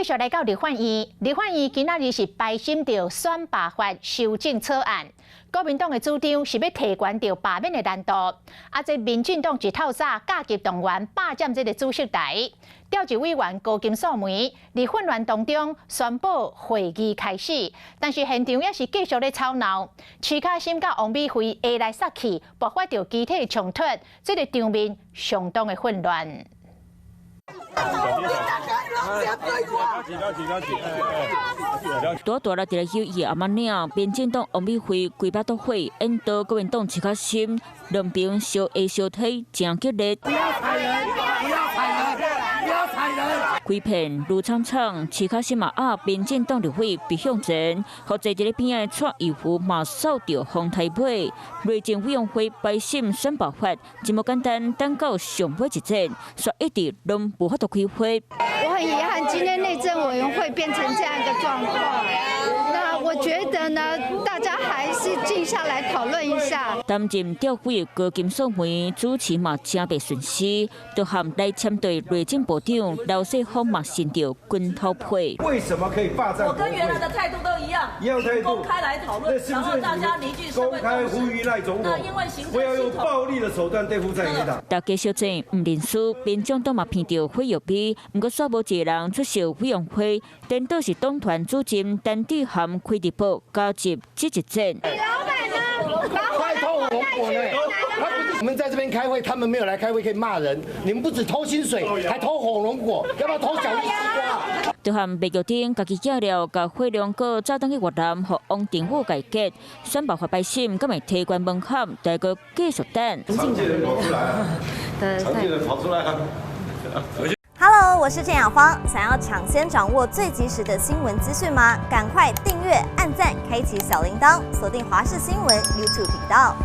繼續來到立法院，立法院今仔日是排審著選罷法修正草案。國民黨的主張是欲提懸著罷免的難度，啊，這民進黨一透早加急動員霸佔這个主席台，召集委員高金素梅佇混亂當中宣布會議開始，但是現場也是繼續咧吵鬧，徐卡心佮王美惠下來殺去，爆發著肢體衝突，這个場面相當的混亂。大大力佇咧休伊阿媽領，民進黨王美惠規巴肚火，引導國民黨徐卡心兩邊相下相推，誠激烈。不要踩人！不要踩人！不要踩人！規片愈慘慘，徐卡心嘛壓民進黨立委逼向前，予坐佇咧邊仔的蔡宜芙嘛掃著風台尾。內政委員會排審選罷法，這麼簡單，等到上尾一戰，煞一直攏無法度開會。我很遺憾，今天內政委員會變成這樣一個狀況。那我覺得呢，大家還是靜下來討論一下。擔任調委高金素梅主持嘛，誠袂順勢，就和來簽對內政部長劉世鋒嘛，成著滾頭皮。為什麼可以霸佔？我跟原來的態度都一樣，一樣態度，公開來討論，然後大家凝聚社會公開呼籲賴總統，不要用暴力的手段對付在野黨。大家小姐毋認輸，民眾黨嘛鼻著火藥味，毋過煞無一個人出席委員會，顛倒是黨團主席陳智菡開直播加入這一戰。你老闆呢？快偷火龍果呢？他不是我們在這邊開會，他們沒有來開會可以罵人。你們不止偷薪水，還偷火龍果，要不要偷小西瓜？就和麥玉珍家己寄料，共火龍果早轉去越南，予王定宇解決。選罷法排審，敢會提懸門檻，大家繼續等。常見人跑出來，常見人跑出來。 Hello，我是鄭雅芳。想要搶先掌握最及時的新聞資訊嗎？趕快訂閱、按讚、開啟小鈴鐺，鎖定華視新聞 YouTube 頻道。